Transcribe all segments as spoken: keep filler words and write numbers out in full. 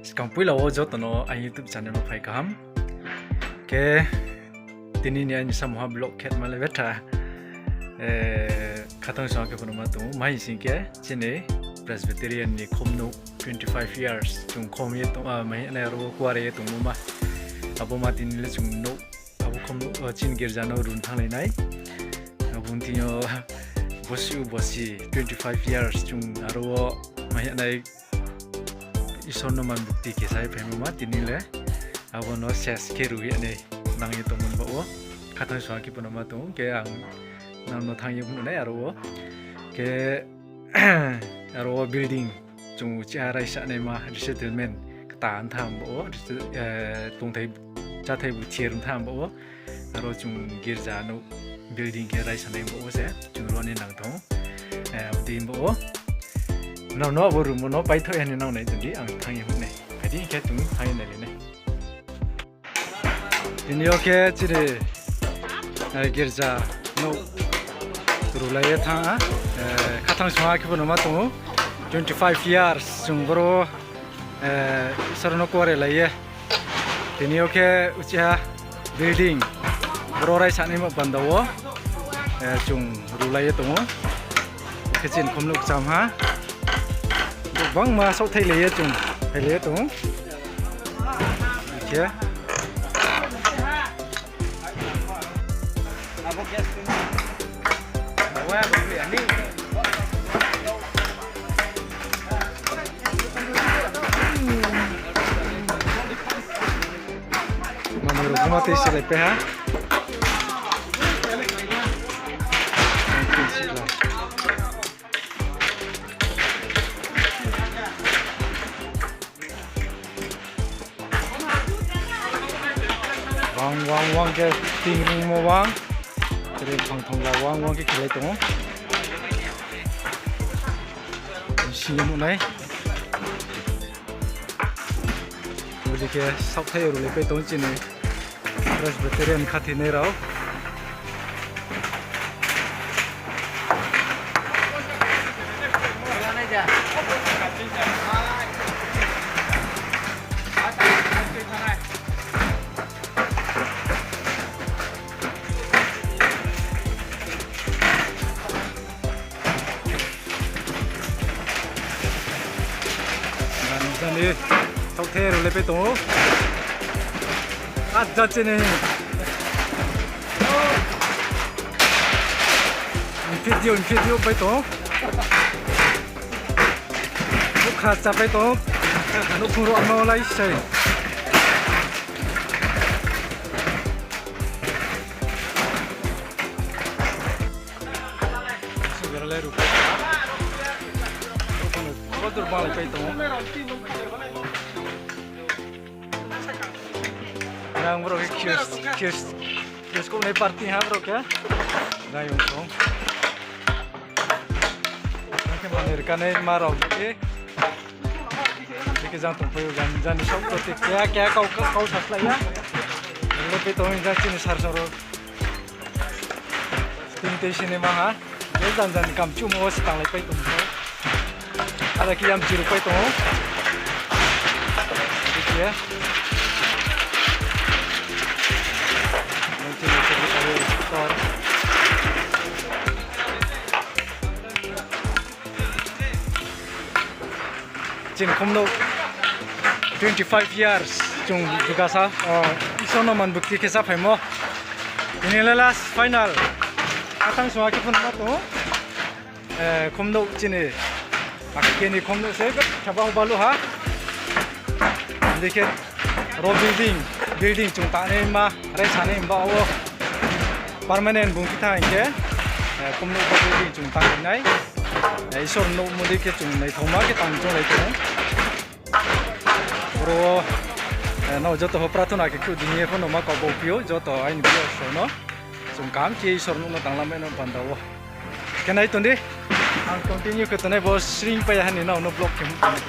Skang poila wo joto no aini YouTube channel no phai kaham. Khe tini ni aini samung ha vlog khe ma le betha. Khathang song khe phano ma tong ou, ma hing sing khe chini Presbyterian ni khomnouh twenty five years chung khom ye tong, ma hing nai aro wo kuare ye tongmo ma. Abo ma tini le chung nouh, abo khomnouh, chini girja no run thannglai nai. Abo ni thing yo bosi u bosi twenty five years chung aro wo ma hing nai Isor no man bukti khe sai phaimo ma tini le. Abo no ses khe ru ye nai nang ye tongmo ni baoh wo. Khathang song khe phano ma tong ou, khe ang nang no thanng ye phnuh nai aro wo. Khe aro wo building chung uchih ha raisa naima resettlement kta ntha baoh wo, tongthai cháthai bu thir ntha baoh wo. Aro chung girja nouh building khe raisa nai baoh wo se chung ro ni nang tong ou. Abo dei baoh wo. Nrao no abo room no paithoh ye ni nang nai tong di, ang thanng ye phnuh nai. Phai di khe chung thanng ye nailai nai. Tini yo khe chini girja nouh rulai ye thanng ha. Khathang song ha khe phano ma tong ou, twenty five years chung boro Isor no kuare lai ye. Tini yo khe uchih ha building boro raisa naima panda wo chung rulai ye tong ou. Khe chini khomnouh kcham ha. Gbangma saohthailai ye chung phailai ye tong ou. Khe Mami rao buma tei se lai pai ha. Wang wang wang khe ting rungmo wang. Tre thang thang la wang wang khe khelai tong ou. Sini nuh nai. Bodi khe saohthai rulai pai tong ou chini Presbyterian khathoinai rao. Jani, jani, saohthe rao le pai tong ou. Aja chini. Video, video pai tong ou. Bukha chapai tong ou. Nouhkhong rao no lai sei. Sibera le rupai. Rupai no kotor banglai pai tong ou. Nang bro khe kios, kios, kios kouh nai party ha bro khe. Nai ong tong. Nang khe manoi rkanai ma rao khe. Khe jang tongpai ou, jani, jani saoh protect keha keha kau, kau, kau saslai ya. Rle pai tong ou jang chini sar saro. Tini tei sini ma ha. Bo jang jang ni kam chumo wo se tanglai pai tong ou. Ada khe yamchi rupai tong ou. Adi khe. Nang chini secretary tor. Chini khumnouh twenty five years chung jugasa, o, Isor no man bukti khe saphaimo. Tini le last final. Atang sung akhe phunma tong ou. Eh, khumnouh chini. Akhe ni khumnouh se, kheba hoba luha. Dikhe ro building, building chung tanai ma, rai sanai ba wo. Permanent bung khe tha hing khe, eh, khumnouh bo building chung tanai nai. Eh, Isor nouh modi khe chung naithaoma khe tang chung lai tong. Boro, eh, nrao joto pho prathona khe khruh di hing ye pho no ma kau bo phi ou, joto aini views rao no. Chung kaham khe Isor nouh no tanglamai no panda wo. Khe nai tong di, ang continue khe tongnai bo sring pai ya ha ni nrao no vlog khe mung tong.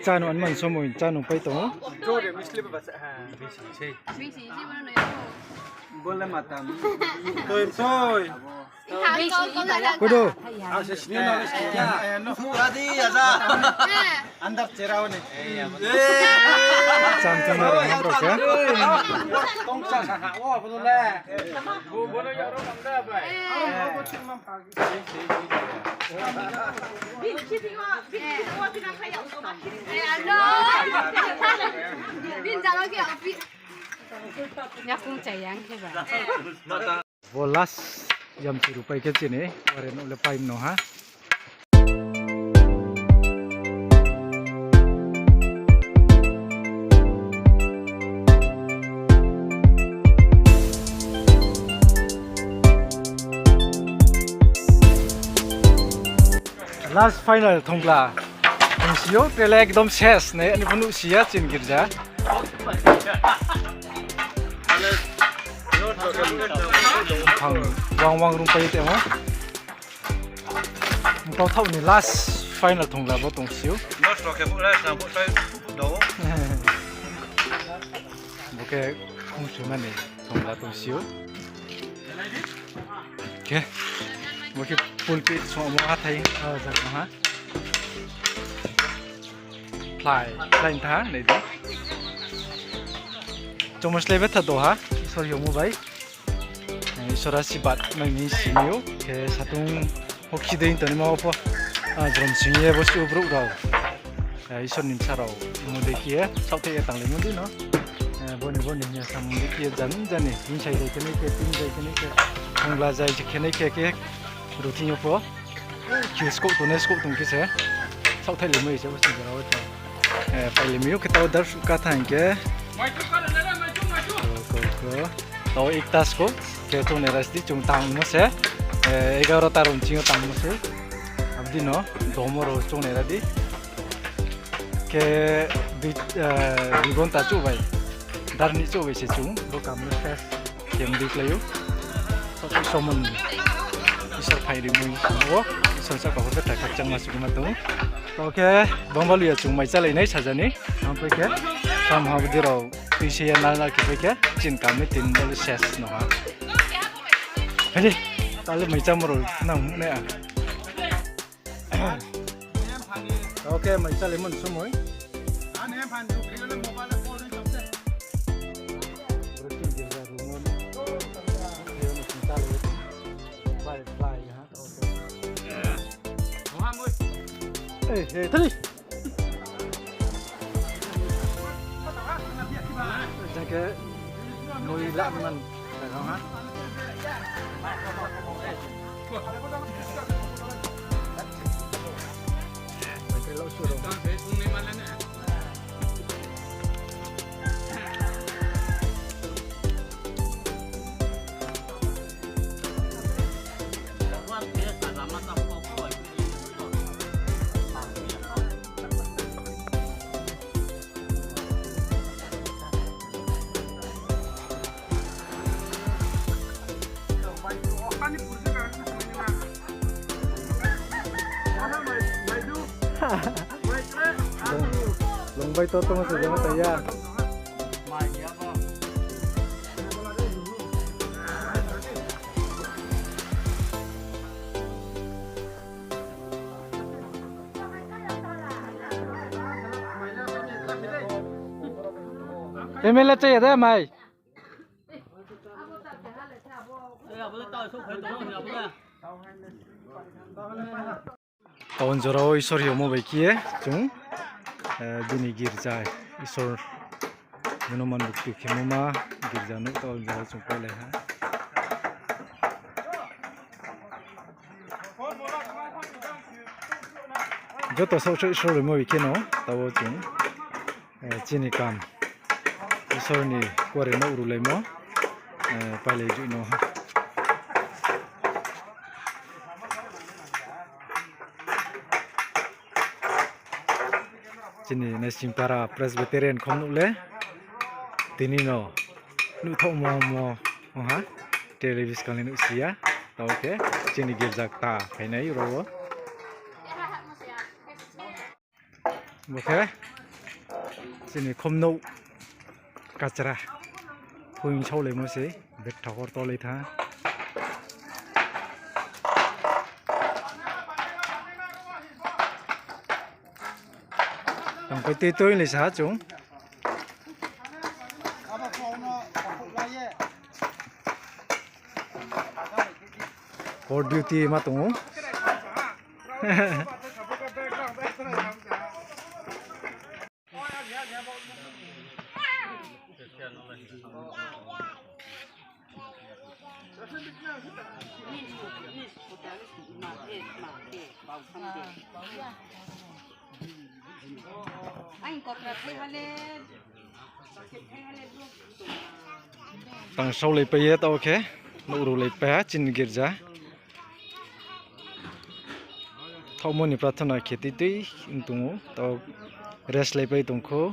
Chá no anman somoi chá no pai tong ou. Bole matam. Toi, toi. Kodo. Adi aja. Andar cherao ni. Cham cham aro ham rao khe. Tongsa sa ha o bole. Bo last yamchi rupai khe chini ware no le pai no ha. Last final thongla. Ang si yo, tele ekdom ses, ne, ani phunu si ya, chin girja. Phang, wang wang rung pai temo. Tau thau ni last final thongla bo tong si yo. Bo khe khung sui mani thongla tong si yo. Khe, bo khe pulpit song mo hathai, ah, jaga ha. Phlai, phlai tha, nai di. Chomo slai betha do ha, Isor yomo bai. Eh, Isor asirbad nai ni simi ou, khe satung hokhi dei toni ma pho. Ah, jrom sing ye bo si brouh rao. Eh, Isor ni bsa rao, mo dei khe, saohthaih ye tanglai mo di no. Eh, boni, boni, hing ye samung dei khe, jan, jani, hingsai jai khe nai khe, tin jai khe nai khe, thongla jai khe nai khe, khe, ruthing yo pho. Khe skouh tong nai, skouh tong khe se. Saohthaih lai mo se, bo sing jora wo se. Eh, pai lai mi ou khe tau dar suh ka thang khe. Ko, ko, ko. Tau ekta skouh, khe chung nai ras di, chung tang mo se. Eh, egaro ta rung ching yo tang mo se. Abdi no, domo rao chung nai ra di. Khe dui, eh, dui ghonta chouh bai, dar ni chouh bai se chung bo kam no ses khe mdi klái ou. Saohthaih somon Isor phai ri mui o, Isor sa kha pho khe thai khakchangma suguma tong ou. Tao khe bangbalu ya chung mai chálai nai sajani. Ang pai khe, samha bdi rao tui se ya nal nal khe pai khe, chin kam ni tin bole ses no ha. Hai di, tale mai chámo rao nang ne a. Tao khe mai chálaimo ni somoi. Ei, ei, thali. Jang khe mui la man. Longbai to tongma se jama taya. M L A chaya de mai. Taon jora wo Isor yomo bai khe ye chung, eh, bini girja Isor jonoman bukti khemo ma girja nouh taon jora chung pailai ha. Joto saohsai Isor rimo bai kheno, tabo chung, eh, chini kam. Isor ni kuare nouh rulaimo, eh, pailai juh no ha. Chini Naisingpara Presbyterian khom nuh le, tini no nuhthaohmo mo ong ha, televis kali nuh si ya, tao khe chini girja kta phainai ro wo. Bo khe Chini khomnouh kachra. Phuing saolaimo se, betha hor tolai tha. Tangpai tui tui ni sa chung. Hor duty ma tong ou. Tang saolaipai ye taoh khe, nouh rulaipai ha chini girja. Thaohmo ni prarthana khe tui tui tong ou, taoh rest laipai tong khou.